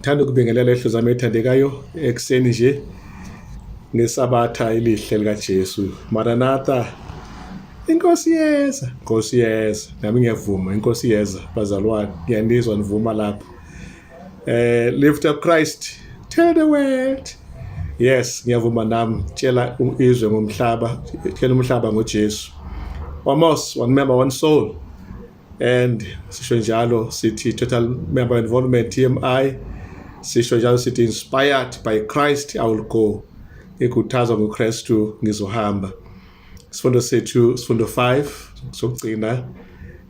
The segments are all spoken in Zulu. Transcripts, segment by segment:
Ngithanda ukubingelela ehlo zami ethandekayo ekuseni nje ngesabatha elihle likaJesu. Maranatha. Inkosi yeza, Inkosi yeza. Nami ngiyavuma, inkosi yeza bazalwane. Ngiyanizwa nivuma lapho. Lift up Christ, tell the world. Yes, ngiyavuma nami. Tshela izwe ngomhlaba, tshela umhlaba ngoJesu. Wamos, one member, one soul. And sisho njalo sithi total member involvement, TMI. Sisho njalo sithi inspired by Christ I will go. Ikhuthazwa nguKristu ngizohamba. Isifundo sethu, sifundo 5 sokugcina,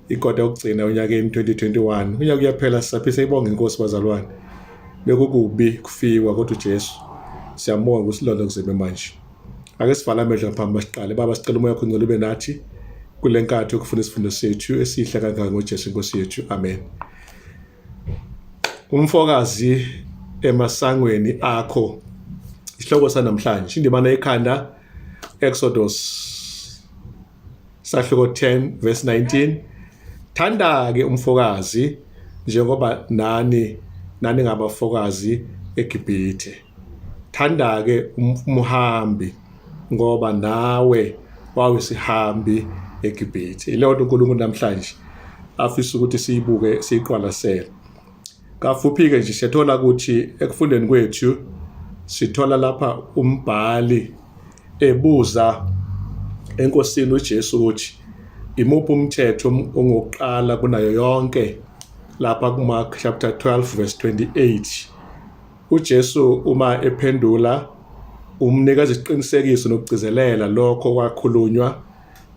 ikota yokugcina onyakeni 2021. Unyaka uyaphela, sisaphisa ibonga inkosi bazalwane. Bekukubi kufiwa kodwa uJesu siyambonga ukusilonda kuzebe manje. Ake sivale amehlo ngaphambi masiqale. Baba, sicela umoya wakho ongcwele ube nathi kule nkathi yokufunda isifundo sethu esihle kangaka ngoJesu inkosi yethu. Amen. Umfokazi emasangweni akho. Isihloko sanamhlanje indimana ekhanda Exodus sahluko 10 verse 19. Thanda ke umfokazi njengoba nani ngabafokazi eGibhithe. Thanda ke umhambi ngoba nawe wawusihambi eGibhithe. Ileyo nto uNkulunkulu namhlanje afisa ukuthi siyibuke siyiqwalasele. Kafuphi-ke nje siyathola ukuthi ekufundeni kwethu sithola lapha umbhali ebuza enkosini uJesu ukuthi imuphi umthetho ongokuqala kunayo yonke lapha kuMark chapter 12 verse 28. UJesu uma ephendula umnikeza isiqinisekiso nokugcizelela lokho kwakhulunywa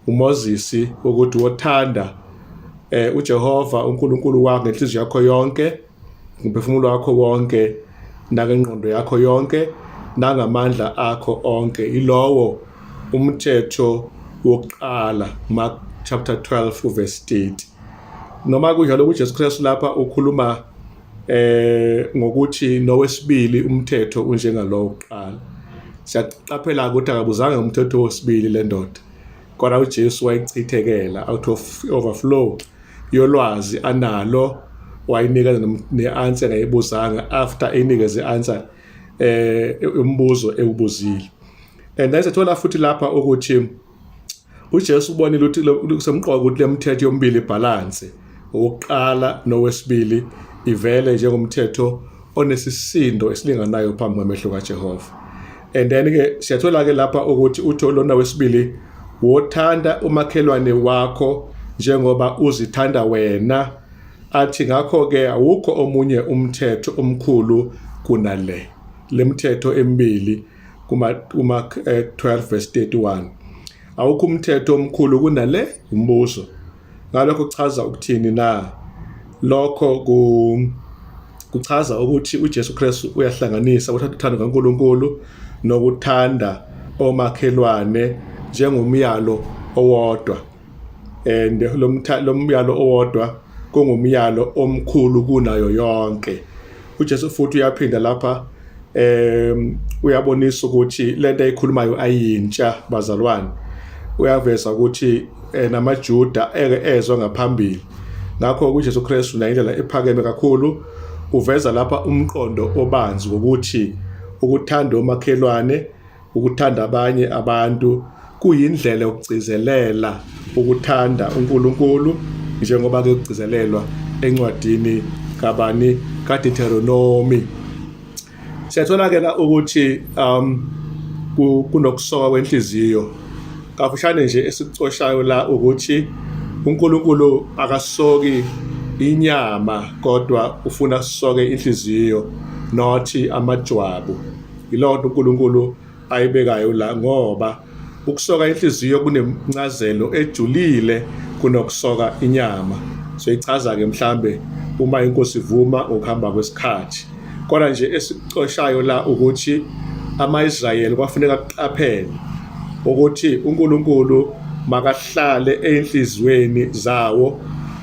uMoses ukuthi wothanda uJehova uNkulunkulu wakho ngenhliziyo yakho yonke, ngomphefumulo wakho wonke, nangengqondo yakho yonke, nangamandla akho onke. Ilowo umthetho wokuqala, Mark chapter 12 verse 30. Noma kunjalo uJesu Kristu lapha ukhuluma ngokuthi nowesibili umthetho unjengalowo wokuqala. Siyaqaphela ukuthi akabuzanga umthetho wesibili le ndoda, kodwa uJesu wayichithekela out of overflow yolwazi analo, wayinikeza ne-answer engayibuzanga after eyinikeze i-answer umbuzo ewubuzile. And then sithola futhi lapha ukuthi uJesu ubonile ukuthi kusemqoka ukuthi le mthetho yomibili ibhalanse, owokuqala nowesibili ivele njengomthetho onesisindo esilinganayo phambi kwamehlo kaJehova. And then ke siyathola ke lapha ukuthi uthi lona wesibili wothanda umakhelwane wakho njengoba uzithanda wena, athi ngakho ke awukho omunye umthetho omkhulu kunale lemthetho emibili kuma 12 verse 31. Awukho umthetho omkhulu kunale umbuzo. Ngalokho kuchaza ukuthini na? Lokho kuchaza ukuthi uJesu Kristu uyahlanganisa uthatha uthando kaNkulunkulu nokuthanda omakhelwane njengomyalo owodwa. And lo myalo owodwa kungumyalo omkhulu kunayo yonke. uJesu futhi uyaphinda lapha uyabonisa ukuthi lento ayikhulumayo ayintsha bazalwane. Uyaveza ukuthi namaJuda eke ezwa ngaphambili. Ngakho uJesu Kristu nayo indlela ephakeme kakhulu uveza lapha umqondo obanzi wokuthi ukuthanda omakhelwane, ukuthanda abanye abantu kuyindlela yokugcizelela ukuthanda uNkulunkulu njengoba ke kugcizelelwa encwadini kabani kaDeuteronomy. Siyathola ke la ukuthi kunokusoka kwenhliziyo. Kafushane nje esikucoshayo la ukuthi uNkulunkulu akasoki inyama kodwa ufuna sisoke inhliziyo not amajwabu. Yilonto uNkulunkulu ayibekayo la, ngoba ukusoka inhliziyo kunencazelo ejulile kunokusoka inyama. So ichaza ke mhlambe uma inkosi ivuma ngokuhamba kwesikhathi. Kodwa nje esicoshayo la ukuthi ama-Israyeli kwafuneka kuqaphele ukuthi uNkulunkulu makahlale enhliziyweni zawo,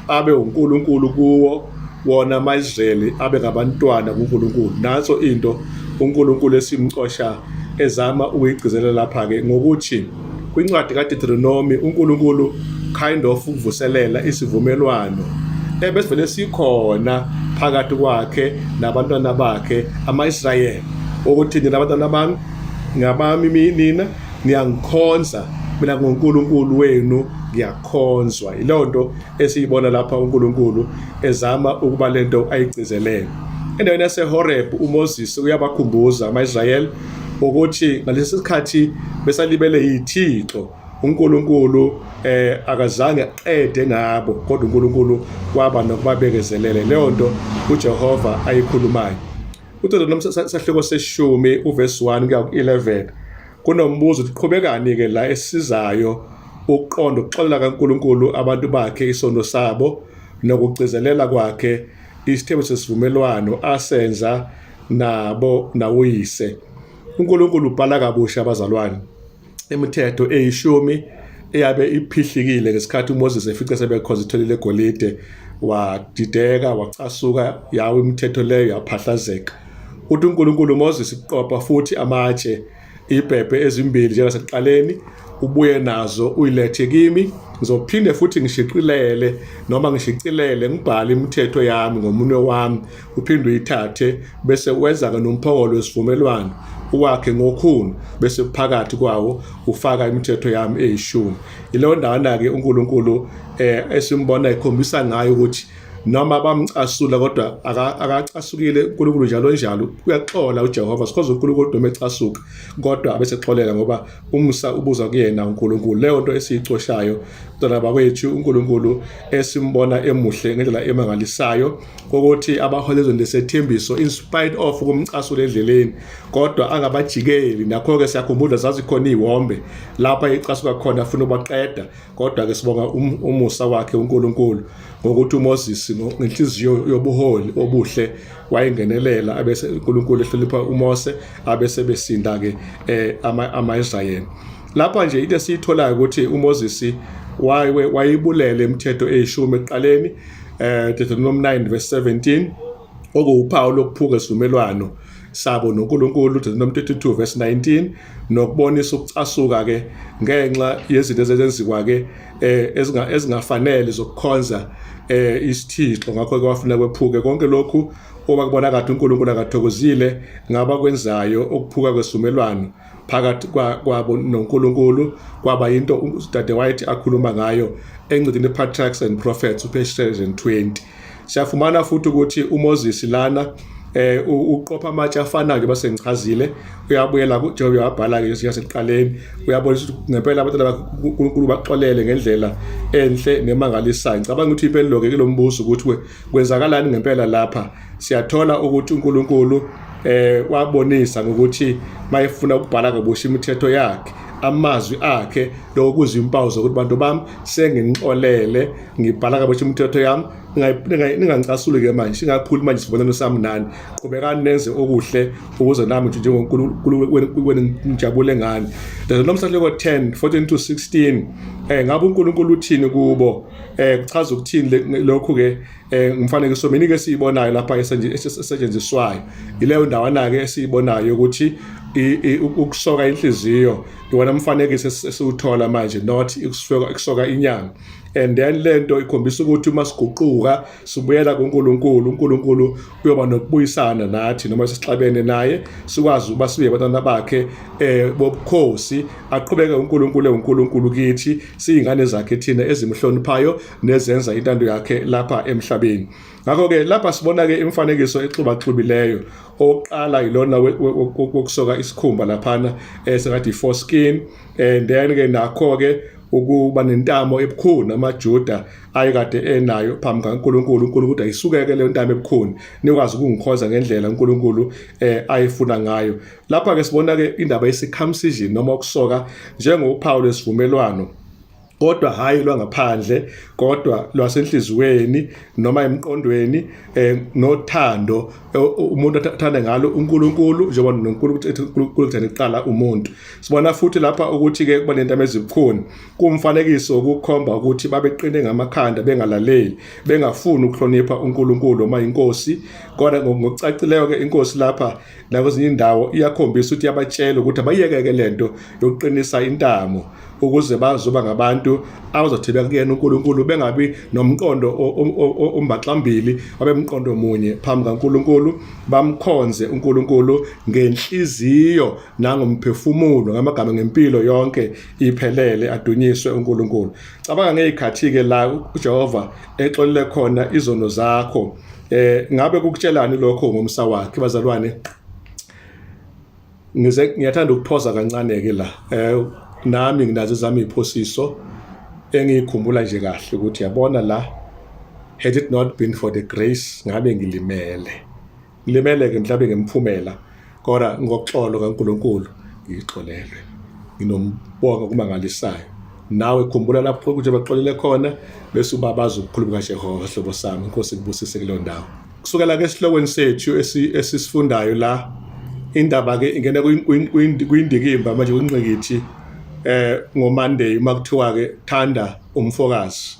abe uNkulunkulu kuwo, wona ama-Israyeli abe ngabantwana kuNkulunkulu. Nanso into uNkulunkulu esimcosha ezama ukuyigcizelela lapha-ke ngokuthi kwincwadi kaDeuteronomy uNkulunkulu kind of ukuvuselela isivumelwano ebesivele sikhona phakathi kwakhe nabantwana bakhe ama-Israyeli, ukuthi nina abantwana bami ngabami nina niyangikhonza mina nguNkulunkulu wenu ngiyakhonzwa. Yileyo nto esiyibona lapha uNkulunkulu ezama ukuba lento ayigcizelele. Endaweni yaseHoreb uMoses uyabakhumbuza ama-Israyeli ukuthi ngalesi sikhathi besalibele yithixo uNkulunkulu akazange aqede ngabo, kodwa uNkulunkulu waba nokubabekezelele. Leyo nto uJehova ayikhulumayo. UDeuteronomi sahluko seshumi uvesi 1 kuya ku-11 kunombuzo ukuthi qhubekani-ke la esizayo ukuqonda ukuxolela kaNkulunkulu abantu bakhe isono sabo nokugcizelela kwakhe isithembiso sesivumelwano asenza nabo nawuyise. uNkulunkulu ubhala kabusha abazalwane imithetho eyishumi eyabe iphihlikile ngesikhathi uMoses efice sebekhonza ithole legolide, wadideka wacasuka, yawa imithetho leyo yaphahlazeka. Uthi uNkulunkulu uMoses qopa futhi amatshe ibhebhe ezimbili njengasekuqaleni, ubuye nazo uyilethe kimi, ngizophinde futhi ngishiqilele noma ngishicilele ngibhale imithetho yami ngomunwe wami, uphinde uyithathe bese wenza-ke nomphongolo wesivumelwano uwakhe ngokhuni, bese phakathi kwawo ufaka imithetho yami eyishumi. Yileyo ndawana-ke uNkulunkulu esimbona ekhombisa ngayo ukuthi noma bamcasula kodwa akacasukile uNkulunkulu njalo njalo, uyaxola uJehova. Sikhoza uNkulunkulu noma ecasuka kodwa abesexolela ngoba umusa ubuza kuyena uNkulunkulu. Leyo nto esiyicoshayo mntwana bakwethu, uNkulunkulu esimbona emuhle ngendlela emangalisayo ukuthi abahola ezweni lesethembiso in spite of ukumcasula endleleni kodwa angabajikeli. Nakho-ke siyakhumbula zazikhona iy'wombe lapha ecasuka khona afuna ubaqeda, kodwa-ke sibonga umusa wakhe uNkulunkulu ngokuthi uMoses ngenhliziyo yobuholi obuhle wayengenelela, abese uNkulunkulu ehlonipha uMose, abese besinda-ke ama-Israyeli. Lapha nje into esiyitholayo ukuthi uMoses wayibulele imithetho eyishumi ekuqaleni, Deuteronomy 9 verse 17, okuwuphawu lokuphuka isivumelwano sabo noNkulunkulu, Deuteronomy 32 verse 19, nokubonisa ukucasuka ke ngenxa yezinto ezenziwa ke ezingafanele zokukhonza isithixo. Ngakho ke wafuna kwephuke konke lokhu uma kubona kade uNkulunkulu akathokozile ngabakwenzayo ukuphuka kwesivumelwano phakathi kwabo noNkulunkulu. Kwaba yinto udade White akhuluma ngayo encwadini Patriarchs and Prophets upage 320. Siyafumana futhi ukuthi uMoses lana uqopha amatshe afanayo njengoba sengichazile, uyabuyela kuJobe uyabhala ke yasekuqaleni, uyabonisa ukuthi ngempela abantwana bakaNkulunkulu baxolele ngendlela enhle nemangalisayo. Ngicabanga ukuthi impendulo ke kulombuzo ukuthi kwenzakalani ngempela lapha, siyathola ukuthi uNkulunkulu wabonisa ngokuthi mayefuna ukubhala kabusha imithetho yakhe, amazwi akhe, lokho kuzimpawu zokuthi bantu bami senginixolele, ngibhala kabusha imithetho yami, ningangicasuli ke manje, singaphuli manje isivumelwano sami nani, qhubekani nenze okuhle ukuze nami nje njengoNkulunkulu wenu ngijabule ngani. Deuteronomy sahluko 10 14 to 16, ngabe uNkulunkulu uthini kubo? Kuchaza ukuthini lokhu ke? Ngumfanekiso mina ke esiyibonayo lapha esetshenziswayo ileyo ndawana ke esiyibonayo ukuthi ukusoka inhliziyo iwona mfanekiso esiwuthola manje, not ukusoka inyama. And then lento ikhombisa ukuthi uma siguquka sibuyela kuNkulunkulu, uNkulunkulu uyoba nokubuyisana nathi noma sesixabene naye, sikwazi ukuba sibe abantwana bakhe bobukhosi, aqhubeke uNkulunkulu eNkulunkulu kithi, siyingane zakhe thina ezimhloniphayo nezenza intando yakhe lapha emhlabeni. Ngakho-ke lapha sibona-ke imifanekiso exubaxubileyo. Owokuqala yilona wokusoka isikhumba laphana, sengathi i-foreskin, and then-ke nakho-ke ukuba nentamo ebukhuni amaJuda ayekade enayo phambi kaNkulunkulu. uNkulunkulu ayisukeke leyo ntamo ebukhuni, nikwazi ukungikhonza ngendlela uNkulunkulu ayefuna ngayo. Lapha-ke sibona-ke indaba ye-circumcision noma ukusoka njengophawu lwesivumelwano, kodwa hhayi lwangaphandle kodwa lwasenhliziyweni noma emqondweni, nothando umuntu athanda ngalo uNkulunkulu, njengoba noNkulunkulu ethi uNkulunkulu uthanda kuqala umuntu. Sibona futhi lapha ukuthi-ke kuba nentamo ezibukhuni kumfanekiso ukukhomba ukuthi babeqine ngamakhanda, bengalaleli, bengafuni ukuhlonipha uNkulunkulu noma inkosi. Kodwa ngokucacileyo-ke inkosi lapha nakwezinye indawo iyakhombisa ukuthi iyabatshela ukuthi abayekeke lento yokuqinisa intamo. Ukuze bazoba ngabantu abazothembeka kuyena uNkulunkulu, bengabi nomqondo ombaxambili, babe mqondo munye phambi kaNkulunkulu, bamkhonze uNkulunkulu ngenhliziyo nangomphefumulo, ngamagama ngempilo yonke iphelele, adunyiswe uNkulunkulu. Cabanga ngezikhathi-ke la uJehova exolele khona izono zakho. Ngabe kukutshelani lokho ngomsa wakhe, bazalwane? Ngize ngiyathanda ukuphoza kancane ke la. Nami nginazo ezami iphosiso engiyikhumbula nje kahle ukuthi yabona la, had it not been for the grace, ngabe ngilimele. Ngilimele ke mhlawumbe ngemphumela, kodwa ngoxolo kaNkulunkulu ngixolelwe. Nginombongo kumangalisayo. Nawe khumbula lapho ukuthi baxolele khona, bese ubabaza ubukhulu bukaJehova, hlobo sami. Inkosi ikubusise kuleyo ndawo. Kusukela ke esihlokweni sethu esisifundayo la, indaba ke ingena kwindikimba manje, kwingqikithi ngoMonday uma kuthiwa ke thanda umfokazi.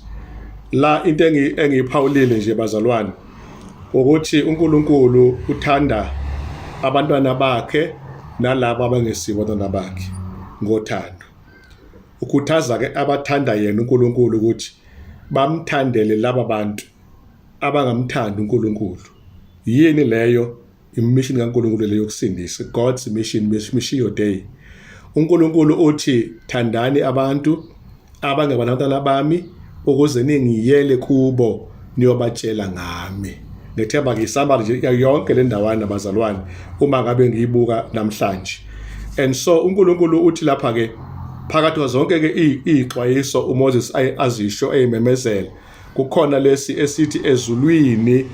La into engiyiphawulile nje bazalwane ukuthi uNkulunkulu uthanda abantwana bakhe nalabo abangesibo abantwana bakhe ngothando. Ukhuthaza ke abathanda yena uNkulunkulu ukuthi bamthandele laba bantu abangamthandi uNkulunkulu. Yini leyo? Imission kaNkulunkulu leyo yokusindisa, God's mission, Missio Dei. uNkulunkulu uthi thandani abantu abangebantwana bami ukuze ningiyele kubo niyobatshela ngami. Ngethemba ngiyisamba nje yonke le ndawana bazalwane uma ngabe ngiyibuka namhlanje. And so uNkulunkulu uthi lapha ke phakathi kwazo zonke ke iy'xwayiso uMoses azisho eyimemezela, kukhona lesi esithi ezulwini,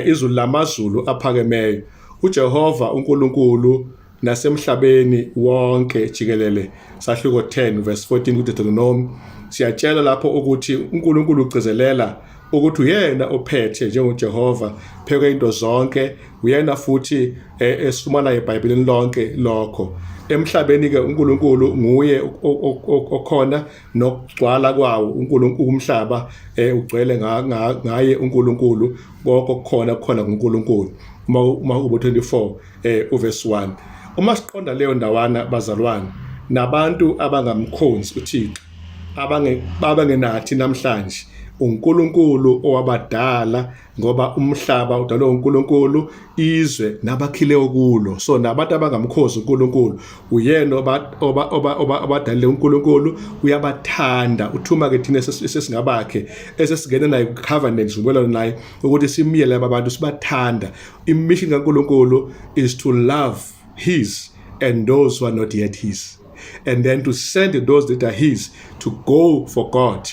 izulu lamazulu aphakemeyo, uJehova uNkulunkulu nasemhlabeni wonke jikelele. Sahluko 10 verse 14 kuDeuteronomy siyatshela lapho ukuthi uNkulunkulu ugcizelela ukuthi uyena ophethe njengoJehova pheke into zonke, uyena futhi esifumana eBhayibhelini lonke lokho. Emhlabeni ke uNkulunkulu nguye okhona nokugcwala kwawo uNkulunkulu, umhlaba ugcwele ngaye uNkulunkulu, konke okukhona kukhona kuNkulunkulu. Uma ubo 24 uverse 1. Uma siqonda leyo ndawana bazalwane, nabantu abangamkhonzi uThixo abangenathi namhlanje, uNkulunkulu owabadala, ngoba umhlaba udalwe uNkulunkulu, izwe nabakhileyo kulo. So nabantu abangamkhozi uNkulunkulu, uyena obadalile uNkulunkulu, uyabathanda. Uthuma ke thina esesingabakhe, esesingene naye covenant, sivumelwano naye ukuthi simyele laba bantu sibathanda. Imission kaNkulunkulu is to love his and those who are not yet his, and then to send those that are his to go for God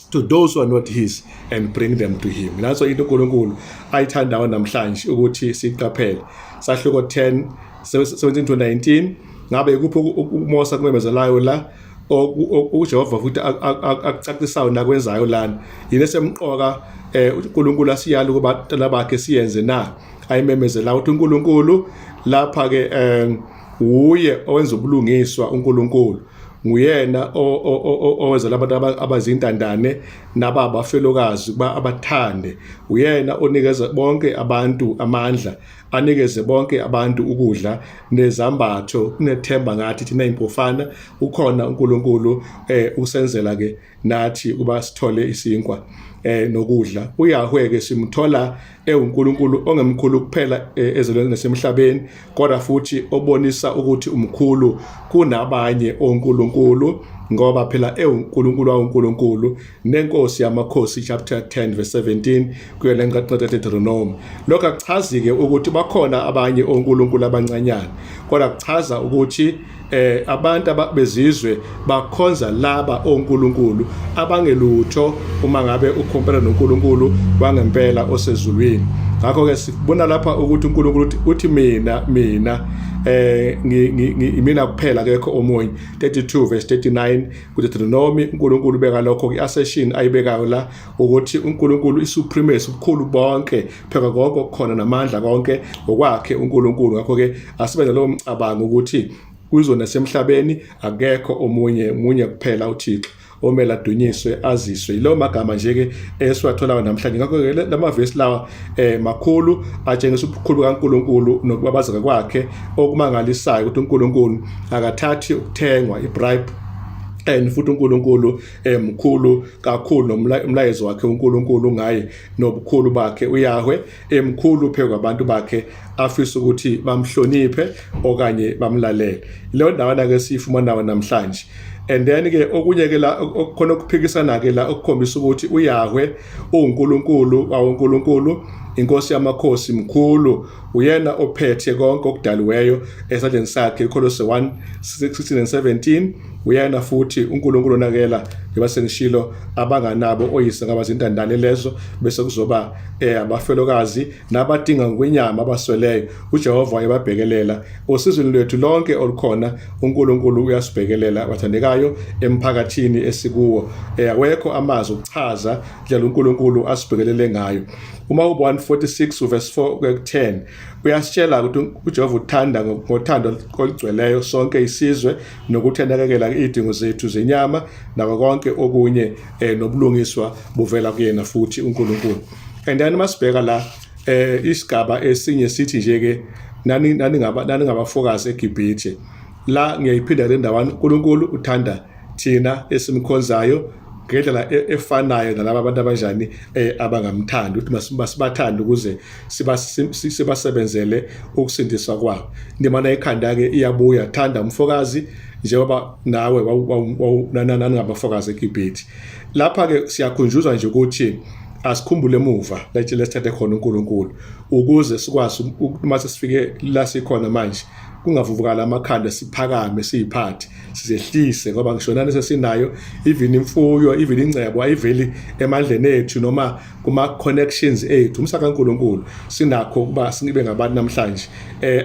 to those who are not his and bring them to him. Naso into uNkulunkulu ayithandayo namhlanje ukuthi siqaphele. Sahluko 10 17 to 19, ngabe ikuphi uMose akumemezelayo la uJehova futhi akucacisayo nakwenzayo lana? Yini esemqoka uNkulunkulu asiyala ukuba abantwana bakhe siyenze na? Ayimemezela ukuthi uNkulunkulu lapha ke uye owenza ubulungiswa. uNkulunkulu nguyena owenzela abantu abazintandane nababafelokazi ukuba abathande. Uyena onikeza bonke abantu amandla, anikeze bonke abantu ukudla nezambatho. Kunethemba ngathi thina impofana, ukhona uNkulunkulu usenzela ke nathi ukuba sithole isinkwa nokudla. uYahweh ke simthola ewuNkulunkulu ongemkhulu kuphela ezulwini nasemhlabeni, kodwa futhi obonisa ukuthi umkhulu kunabanye onkulunkulu, ngoba phela ewuNkulunkulu waNkulunkulu nenkosi yamakhosi, chapter 10 verse 17 kuyo le ncwadi Deuteronomy. Lokho akuchazi ke ukuthi bakhona abanye onkulunkulu abancanyana, kodwa kuchaza ukuthi abantu abezizwe bakhonza laba onkulunkulu abangelutho uma ngabe ukhompela noNkulunkulu wangempela osezulwini. Ngakho ke sibona lapha ukuthi uNkulunkulu uthi mina mina kuphela, akekho omunye. 32 verse 39 kuDeuteronomy, uNkulunkulu ubeka lokho kwi-assertion ayibekayo la ukuthi uNkulunkulu isupremacy, ubukhulu bonke pheka konke okukhona namandla konke ngokwakhe uNkulunkulu. Ngakho ke asibe nalowo mcabango ukuthi kuzwe nasemhlabeni akekho omunye, munye kuphela uThixo omele adunyiswe aziswe. Yilawo magama nje ke esiwatholayo namhlanje. Ngakho ke lamavesi lawa makhulu, atshengisa ubukhulu kaNkulunkulu nokubabazeka kwakhe okumangalisayo, ukuthi uNkulunkulu akathathi ukuthengwa, ibribe. And futhi uNkulunkulu emkhulu kakhulu, nomlayezo wakhe uNkulunkulu ngaye nobukhulu bakhe uYahweh emkhulu phezu kwabantu bakhe afisa ukuthi bamhloniphe okanye bamlalele. Leyo ndawana ke siyifumanayo namhlanje. And then ke okunye ke la okukhona ukuphikisana ke la okukhombisa ukuthi uYahweh uNkulunkulu wawoNkulunkulu, inkosi yamakhosi, mkhulu, uyena ophethe konke okudaliweyo esandleni sakhe, iKholose 1 16 and 17. Uyena futhi uNkulunkulu onakela, njengoba sengishilo, abanganabo oyise ngaba zintandane lezo, bese kuzoba abafelokazi nabadinga ngokwenyama, abasweleyo. UJehova uyababhekelela osizweni lwethu lonke olukhona. uNkulunkulu uyasibhekelela, bathandekayo, emphakathini esikuwo. Awekho amazwi okuchaza indlela uNkulunkulu asibhekelele ngayo. Uma u-146 verse 4 kuya ku-10 uyasitshela ukuthi uJehova uthanda ngothando olugcweleyo sonke isizwe nokuthi anakekela izidingo zethu zenyama nako konke okunye, nobulungiswa buvela kuyena futhi uNkulunkulu. And then masibheka la isigaba esinye sithi nje ke nani ngabafokazi eGibhithe. La ngiyayiphinda le ndawana, uNkulunkulu uthanda thina esimkhonzayo ngendlela efanayo nalaba abantu abanjani abangamthandi, ukuthi masibathande ukuze sibasebenzele ukusindiswa kwabo. Indimana ekhanda ke iyabuya, thanda umfokazi njengoba nawe nanangabafokazi eGibhithe. Lapha ke siyakhunjuzwa nje ukuthi asikhumbule emuva la lesithathe khona uNkulunkulu ukuze sikwazi uma sesifike la sikhona manje kungavuvukala amakhanda, siphakame, siyiphathe, sizehlise, ngoba ngisho nani sesinayo, even imfuyo, even ingcebo, ayiveli emandleni ethu noma kuma connections ethu. Umsa kaNkulunkulu sinakho ukuba sibe ngabantu namhlanje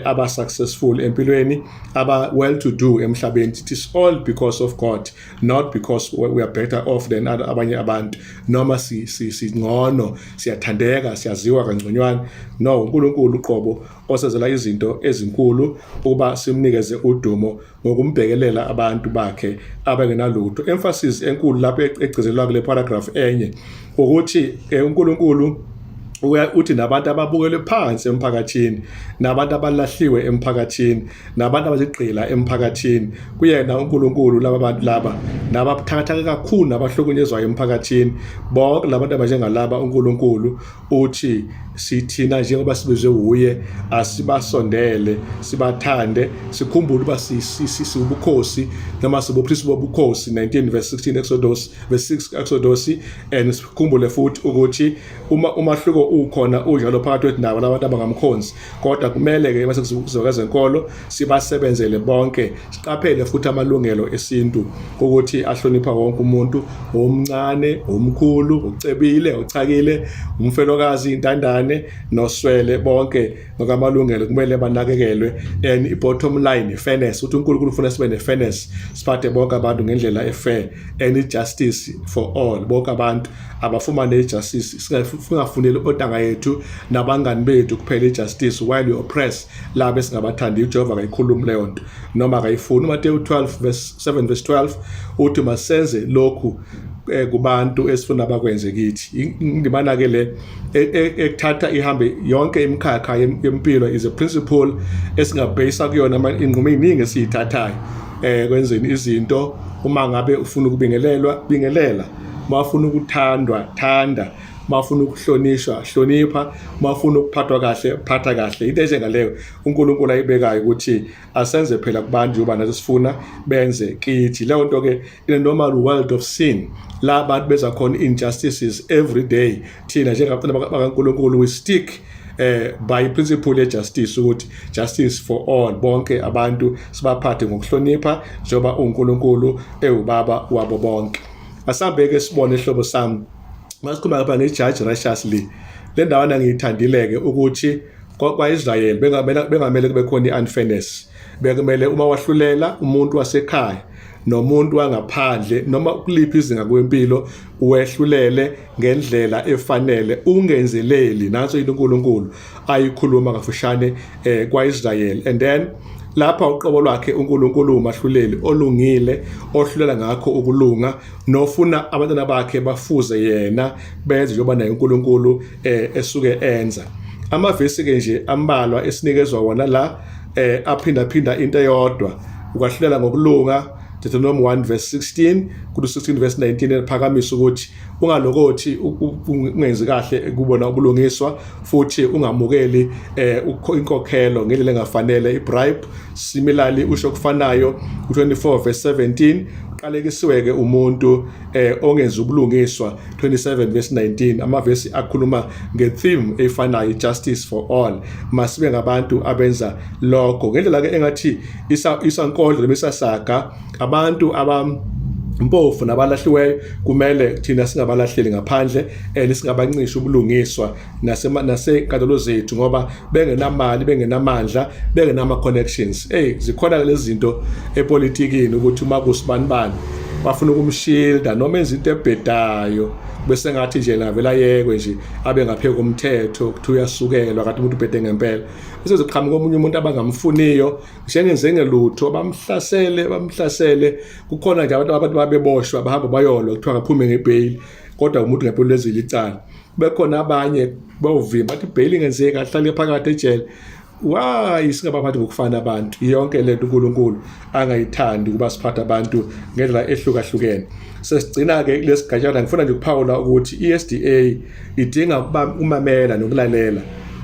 aba successful empilweni, aba well to do emhlabeni. It is all because of God, not because we are better off than abanye abantu noma si singcono, siyathandeka, siyaziwa kangconywana. No, uNkulunkulu uqobo osezela izinto ezinkulu ukuba simnikeze udumo ngokumbhekelela abantu bakhe abangenalutho. Emphasis enkulu lapho egcizelelwa kule paragraph enye ukuthi uNkulunkulu uthi nabantu ababukelwe phansi emphakathini, nabantu abalahliwe emphakathini, nabantu abazigqila emphakathini, kuyena uNkulunkulu laba bantu laba nababuthakathaka kakhulu nabahlukunyezwayo emphakathini, bonke labantu abanjengalaba, uNkulunkulu uthi sithina njengoba sibizwe wuye asibasondele, sibathande, sikhumbule uba siwubukhosi noma sibupristi bobukhosi, 19 verse 16 Exodus, verse 6 Exodus. And sikhumbule futhi ukuthi uma umahluko ukhona unjalo phakathi kwethu nabo labantu abangamkhonzi, kodwa kumele ke mase kuzoka ezenkolo sibasebenzele bonke, siqaphele futhi amalungelo esintu ukuthi ahlonipha wonke umuntu, omncane, omkhulu, ucebile, uchakile, umfelokazi, intandane noswele, bonke ngakamalungelo kumele banakekelwe. And i-bottom line, fairness, ukuthi uNkulunkulu ufuna sibe ne-fairness, siphathe bonke abantu ngendlela e-fair and justice for all, bonke abantu abafumane i-justice, singafuneli ontanga yethu nabangani bethu kuphela i-justice while we oppress laba esingabathandi. UJehova akayikhulumi leyo nto noma akayifuni. UMateyu 12 verse 7 verse 12 uthi masenze lokhu kubantu esifuna bakwenze kithi. Indimana ke le ekuthatha ihambe yonke imikhakha yempilo is a principle esingabhesa kuyona inqumo eziningi esiyithathayo kwenzeni izinto. Uma ngabe ufuna ukubingelelwa, bingelela. Uma ufuna ukuthandwa, thanda. Uma ufuna ukuhlonishwa, hlonipha. Uma ufuna ukuphathwa kahle, phatha kahle. Into enjengaleyo uNkulunkulu ayibekayo ukuthi asenze phela kubantu njengoba nathi sifuna benze kithi. Leyo nto ke, in a normal world of sin la abantu benza khona injustices every day, thina njengabantwana bakaNkulunkulu we stick by principle ye justice, ukuthi justice for all, bonke abantu sibaphathe ngokuhlonipha njengoba uNkulunkulu ewubaba wabo bonke. Asambe ke sibone ihlobo sami. Masikhuluma lapha nge-judge righteously, le ndawana ngiyithandile ke ukuthi kwa-Israel bengamele kube khona i-unfairness. Bekumele uma wahlulela umuntu wasekhaya nomuntu wangaphandle noma kuliphi izinga kwempilo, wehlulele ngendlela efanele, ungenzeleli. Nanso into uNkulunkulu ayikhuluma kafushane kwaIsrael. And then lapha uqobo lwakhe uNkulunkulu umahluleli olungile, ohlulela ngakho ukulunga, nofuna abantwana bakhe bafuze yena, benze njengoba naye uNkulunkulu esuke enza. Amavesi ke nje ambalwa esinikezwa wona la aphinda phinda into eyodwa, ukwahlulela ngokulunga. Deuteronomy 1 verse 16 kulo 16 verse 19 eliphakamisa ukuthi ungalokothi ungenzi kahle kubona ubulungiswa futhi ungamukeli eh, inkokhelo ngendlela engafanele ibribe. Similarly usho kufanayo ku24 verse 17, uqalekisiwe-ke umuntu ongenzi ubulungiswa. 27 verse 19, amavesi akhuluma ngetheme efanayo, justice for all. Masibe ngabantu abenza lokho ngendlela ke engathi isankondlo noma isasaga. Abantu abampofu nabalahliweyo kumele thina singabalahleli ngaphandle and singabancisha ubulungiswa nasenkantolo zethu, ngoba bengenamali, bengenamandla, bengenama connections. Hey, zikhona lezi zinto epolitikini ukuthi uma kusibanibani bafuna ukumshielda noma enza into ebhedayo, bese ngathi nje lavela yekwe nje abe ngaphezu komthetho, kuthiwa uyasukelwa, kanti umuntu ubhede ngempela. Bese ziqhamuka omunye umuntu abangamfuniyo njengenzengelutho, bamhlasele bamhlasele. Kukhona nje abantu babeboshwa, bahamba bayolwa, kuthiwa ngaphume ngebail, kodwa umuntu ngempela lezile icala. Bekhona abanye bawuvimba bathi ibail ingenzeki, ahlale phakathi ejele. Why singabaphathi ngokufana abantu? Yonke lento uNkulunkulu angayithandi ukuba siphathe abantu ngendlela ehlukahlukene. Sesigcina ke lesigatshana, ngifuna nje ukuphawula ukuthi iSDA idinga ukumamela nokulalela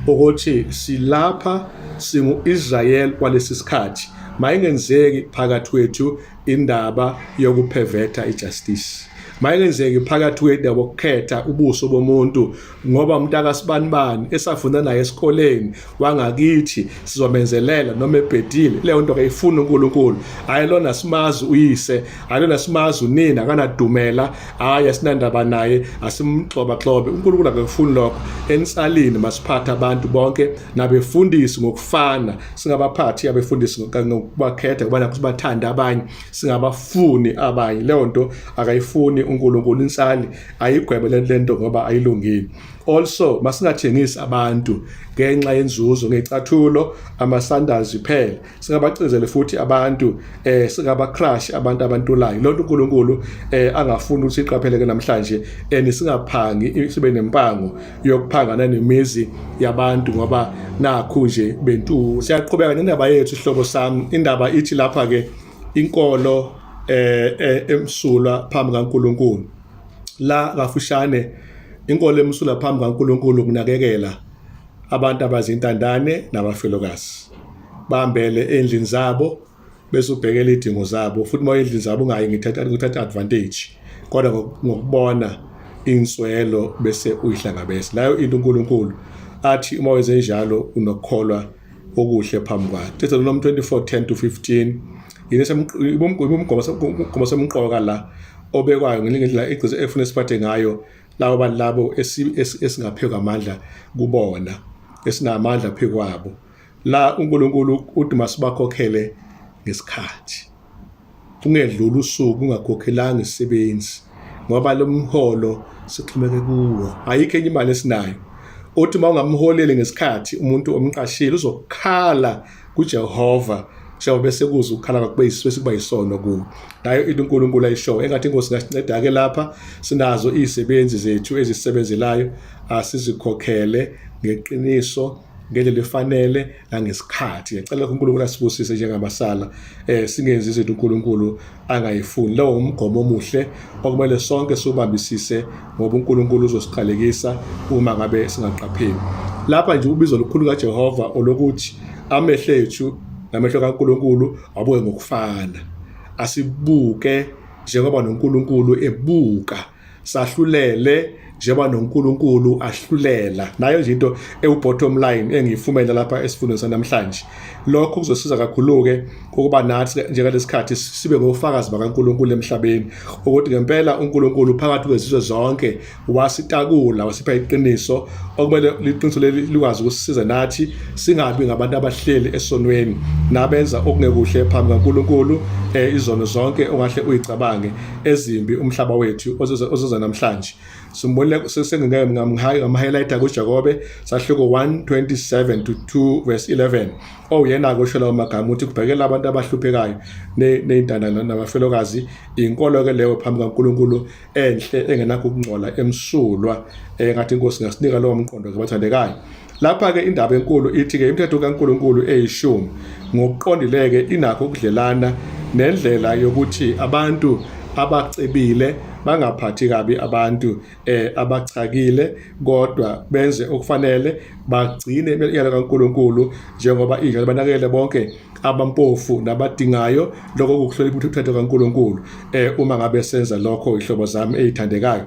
ukuthi silapha singu-Israel kwalesi sikhathi. Mayingenzeki phakathi kwethu indaba yokuperverta ijustice, mayingenzeki phakathi kwethu indaba yokukhetha ubuso bomuntu ngoba umuntu akasibanibani esafunda naye esikoleni wangakithi sizomenzelela noma ebhedile. Leyo nto akayifuni uNkulunkulu. Hayi, lona simazi uyise, hayi, lona simazi unina, akanadumela, hayi, asinandaba naye, asimgxoba gxobe. uNkulunkulu akakufuni lokho. Ensalini masiphathe abantu bonke nabefundisi ngokufana, singabaphathi abefundisi ngokubakhetha kuba nakho sibathanda abanye, singabafuni abanye. Leyo nto akayifuni uNkulunkulu. Insali ayigwebe lento ngoba ayilungile. Also masingathengisi abantu ngenxa yenzuzo ngecathulo, ama-sandals phela. Singabacindezeli futhi abantu, singaba-crush abantu abantulayo. Lonto uNkulunkulu angafuni ukuthi siqapheleke namhlanje. And singaphangi, sibe nempango yokuphangana nemizi yabantu ngoba nakhu nje bentu. Siyaqhubeka nendaba yethu, ihlobo sami. Indaba ithi lapha ke inkolo emsulwa phambi kaNkulunkulu. La kafushane, inkolo emsulwa phambi kaNkulunkulu kunakekela abantu abazintandane nabafelokazi, bambele endlini zabo bese ubhekela idingo zabo. Futhi uma endlini zabo ungayi ngithatha ngithatha advantage, kodwa ngokubona inswelo bese uyihlangabeza. Nayo into uNkulunkulu athi uma wenze njalo unokukholwa okuhle phambi kwakhe. Deuteronomy 24:10 to 15 yini umgomo semqoka la obekwayo ngendlela egcize efuna siphathe ngayo labo bantu labo esingaphekwa amandla kubona, esinamandla phekwabo. La uNkulunkulu uthi masibakhokhele ngesikhathi, kungedluli usuku ungakhokhelanga isisebenzi, ngoba lo mholo sixhomeke kuwo, ayikho enye imali esinayo. Uthi uma ungamholeli ngesikhathi umuntu omqashile, uzokhala kuJehova, njengoba bese kuza ukukhala kwakho bese kuba yisono kuwe. Nayo into uNkulunkulu ayishoyo, engathi inkosi ingasinceda-ke lapha. Sinazo iy'sebenzi zethu ezisebenzelayo, asizikhokhele ngeqiniso, ngendlela efanele nangesikhathi. Ngiyacela uNkulunkulu asibusise njengamasala, singenzi izinto uNkulunkulu angayifuni. Lowo umgomo omuhle okumele sonke siwubambisise, ngoba uNkulunkulu uzosiqalekisa uma ngabe singaqapheli. Lapha nje ubizo olukhulu kaJehova olokuthi amehlo ethu namehlo kaNkulunkulu abuke ngokufana, asibuke njengoba noNkulunkulu ebuka, sahlulele njengoba noNkulunkulu ahlulela. Nayo nje into ewu-bottom line engiyifumene lapha esifundweni sanamhlanje. Lokho kuzosiza kakhulu-ke ukuba nathi njengalesikhathi sibe ngofakazi bakaNkulunkulu emhlabeni, ukuthi ngempela uNkulunkulu phakathi kwezizwe zonke wasitakula, wasipha iqiniso okumele liqiniso leli likwazi ukusisiza nathi singabi ngabantu abahleli esonweni nabenza okungekuhle phambi kaNkulunkulu. Izono zonke ongahle uyicabange ezimbi, umhlaba wethu ozoza namhlanje simbonile, sesengike ngam-highlighta kuJakobe sahluko 1:27 to 2 verse 11, owuyena-ke osho lawo magama ukuthi kubhekela abantu abahluphekayo ney'ntandane nabafelokazi. Inkolo-ke leyo phambi kaNkulunkulu enhle, engenakho ukungcola, emsulwa. Engathi inkosi ingasinika lowo mqondo-ke, bathandekayo. Lapha-ke indaba enkulu ithi-ke imithetho kaNkulunkulu eyishumi ngokuqondile-ke inakho ukudlelana nendlela yokuthi abantu abacebile bangaphathi kabi abantu abachakile, kodwa benze okufanele, bagcine imiyalo kaNkulunkulu njengoba injalo, banakekele bonke abampofu nabadingayo. Lokho kukuhlonipha umthetho kaNkulunkulu. Uma ngabe senza lokho, ihlobo zami ezithandekayo,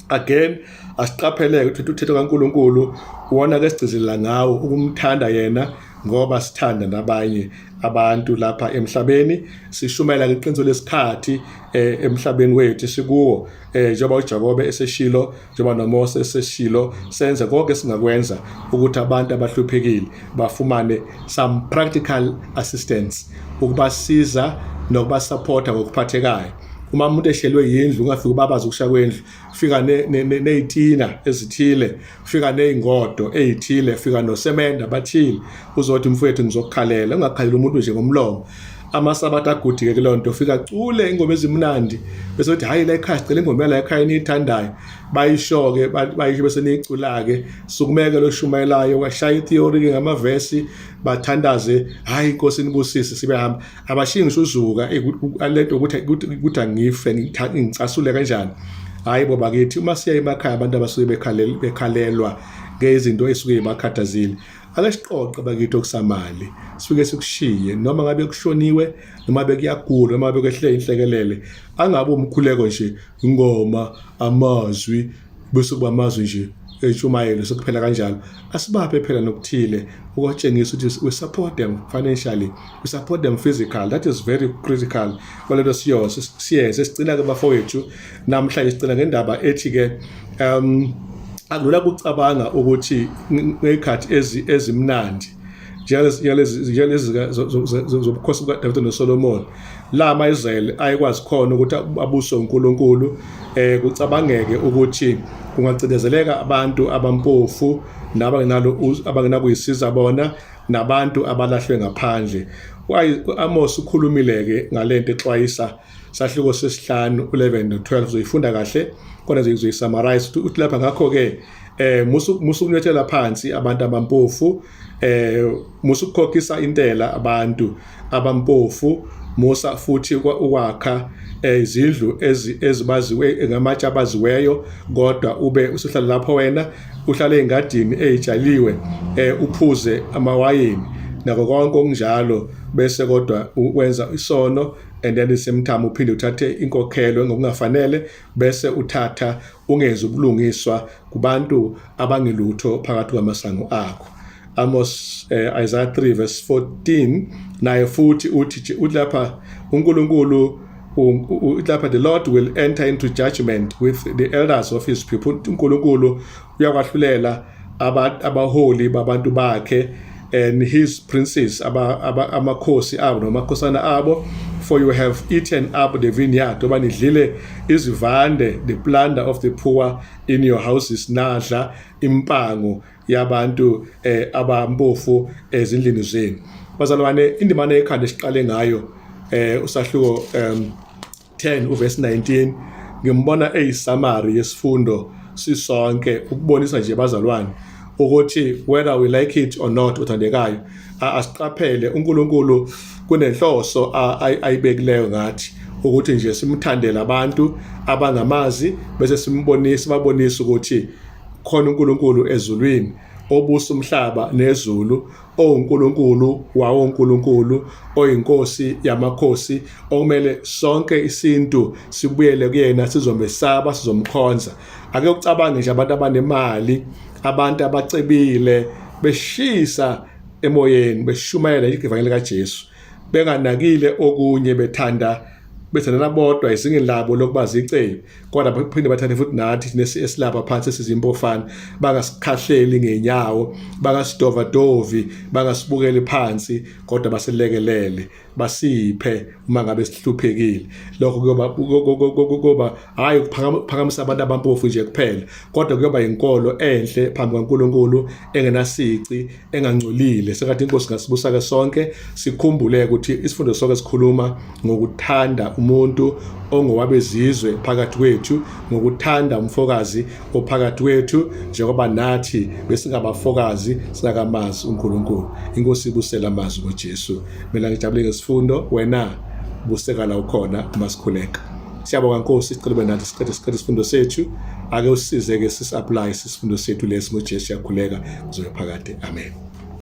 again asiqapheleke ukuthi umthetho kaNkulunkulu wona ke sigcizelela ngawo ukumthanda yena ngoba sithanda nabanye abantu lapha emhlabeni. Sishumela iqiniso lesikhathi emhlabeni wethu sikuwo, njengoba uJakobe eseshilo, njengoba noMose eseshilo, senze konke singakwenza ukuthi abantu abahluphekile bafumane some practical assistance, ukubasiza nokubasupporta ngokuphathekayo. Uma umuntu eshelwe yindlu, ungafika ubabaza ukusha kwendlu, fika nezitina ezithile, fika nezingodo ezithile, fika nosemende abathile, uzothi, "Mfowethu, ngizokukhalela." Ungakhalela umuntu nje ngomlomo. Amasabatha agudike kuleyo nto, fika cule ingoma ezimnandi, bese uthi, "Hayi, la ekhaya sicela ingoma la ekhaya eniyithandayo." Bayisho-ke, bayisho, bese niyicula-ke. Sukumeke lo shumayelayo, washaya itheory-ke ngamavesi, bathandaze, "Hayi, inkosi inibusise," sibehamba. Abashiyi ngisho uzuka lento ukuthi angife ngicasule kanjani. Hayi bo bakithi, uma siya emakhaya abantu abasuke bekhalelwa ngezinto esuke ibakhathazile, ake siqoqe bakithi okusamali, sifike sikushiye, noma ngabe kushoniwe, noma bekuyagula, noma bekwehle inhlekelele. Angabe umkhuleko nje, ingoma, amazwi, bese kuba amazwi nje entshumayelo, sekuphela kanjalo. Asibaphe phela nokuthile ukutshengisa ukuthi we support them financially, we support them physical. That is very critical kwalento siyo siyenze. Sigcina ke bafowethu namhlanje, sigcina ngendaba ethi ke akulula ukucabanga ukuthi ngezikhathi ezimnandi njengalezi zobukhosi bukaDavid noSolomon, la ama-Israyeli ayekwazi khona ukuthi abuswe uNkulunkulu, kucabangeke ukuthi kungacindezeleka abantu abampofu nabangenalo, abangenakuyisiza bona, nabantu abalahlwe ngaphandle. Amos ukhulumile-ke ngalento, exwayisa, sahluko sesihlanu 11 no-12. Uzoyifunda kahle khona, uzoyisummarize. Uthi lapha, ngakho-ke musu ukunyathela phansi abantu abampofu, musu ukukhokhisa intela abantu abampofu, musa futhi ukwakha izindlu ezibaziwe ngamatshe abaziweyo, kodwa ube usuhlala lapho wena, uhlale engadini ezitshaliwe, uphuze amawayini nako konke okunjalo, bese kodwa wenza isono and then the same time uphinde uthathe inkokhelo ngokungafanele, bese uthatha ungenzi ubulungiswa kubantu abangelutho phakathi kwamasango akho. Amos, Isaiah 3 verse 14 naye futhi uthi lapha uNkulunkulu, uthi lapha, "The Lord will enter into judgment with the elders of his people." uNkulunkulu uyakwahlulela abaholi babantu bakhe, "and his princes," amakhosi abo nomakhosana abo, "for you have eaten up the vineyard," oba nidlile izivande, "the plunder of the poor in your houses," nadla impango yabantu abampofu ezindlini zenu. Bazalwane, indimana ekhanda esiqale ngayo, usahluko 10 uverse 19, ngimbona eyisummary yesifundo sisonke, ukubonisa nje bazalwane ukuthi whether we like it or not, uthandekayo, asiqaphele uNkulunkulu kunenhloso ayibekileyo ngathi, ukuthi nje simthandele abantu abangamazi, bese simbonisa, sibabonisa ukuthi khona uNkulunkulu ezulwini obusa umhlaba nezulu, owuNkulunkulu wawonkulunkulu, oyinkosi yamakhosi, okumele sonke isintu sibuyele kuyena, sizomesaba, sizomkhonza. Ake ucabange nje abantu abanemali, abantu abacebile, beshisa emoyeni beshumayela ivangeli kaJesu, benganakile okunye, bethanda, bethandana bodwa ezingeni labo lokuba zicebi, kodwa baphinde bathathe futhi nathi esilapha phansi esizimpofana, bangasikhahleli ngenyawo, bangasidovadovi, bangasibukeli phansi, kodwa basilekelele, basiphe uma ngabe sihluphekile. Lokho kuyoba hayi ukuphakamisa abantu abampofu nje kuphela, kodwa kuyoba inkolo enhle phambi kaNkulunkulu, engenasici, engangcolile. Sengathi inkosi ngasibusa ke sonke. Sikhumbule ukuthi isifundo sonke sikhuluma ngokuthanda umuntu ongowabezizwe phakathi kwethu, ngokuthanda umfokazi ophakathi kwethu, njengoba nathi besingabafokazi singakamazi uNkulunkulu. Inkosi ibusela amazwi ngoJesu. Mina ngijabule ngesifundo. Wena Buseka la ukhona uma sikhuleka. Siyabonga Nkosi, sicela ube nathi siqede siqede isifundo sethu. Ake usisize ke sisi-apply isifundo sethu lesi ngoJesu siyakhuleka kuzobe phakade. Amen.